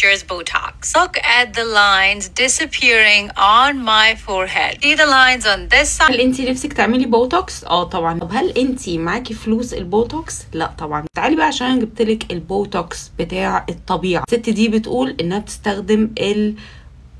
Botox. Look at the lines disappearing on my forehead. See the lines on this side? هل انت نفسك تعملي بوتوكس؟ اه طبعا. طب هل انت معاكي فلوس البوتوكس؟ لا طبعا. تعالي بقى عشان جبتلك البوتوكس بتاع الطبيعة. الست دي بتقول انها بتستخدم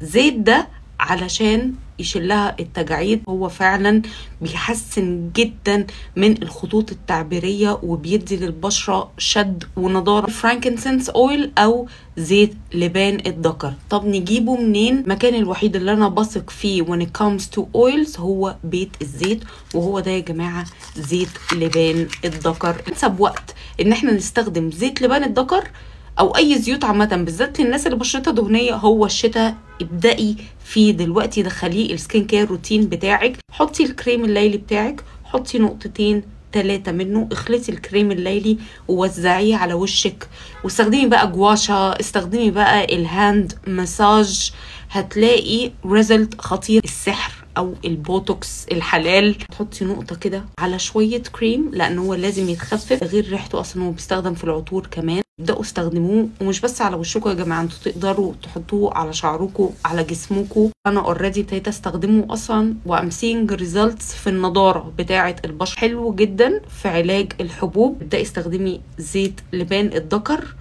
الزيت ده علشان يشيلها التجاعيد. هو فعلا بيحسن جدا من الخطوط التعبيرية وبيدي للبشرة شد ونضارة. frankincense oil او زيت لبان الذكر. طب نجيبه منين؟ المكان الوحيد اللي انا بثق فيه when it comes to oils هو بيت الزيت، وهو ده يا جماعة زيت لبان الذكر. انسب وقت ان احنا نستخدم زيت لبان الذكر او اي زيوت عامة بالذات للناس اللي بشرتها دهنية هو الشتاء. ابدأي فيه دلوقتي، دخليه ال skin care routine بتاعك. حطي الكريم الليلي بتاعك، حطي نقطتين 3 منه، اخلطي الكريم الليلي ووزعيه على وشك، واستخدمي بقى gua sha، استخدمي بقى ال hand massage، هتلاقي result خطير. السحر او البوتوكس الحلال. تحطي نقطة كده على شوية كريم لان هو لازم يتخفف، غير ريحته اصلا هو بيستخدم في العطور كمان. ابدأوا استخدموه، ومش بس على وشكم يا جماعة، انتوا تقدروا تحطوه على شعركم، على جسمكم. انا already ابتديت استخدمه اصلا و I'm seeing results في النضارة بتاعه البشرة. حلو جدا في علاج الحبوب. ابدأي استخدمي زيت لبان الذكر،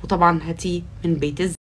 وطبعا هاتيه من بيت الزيت.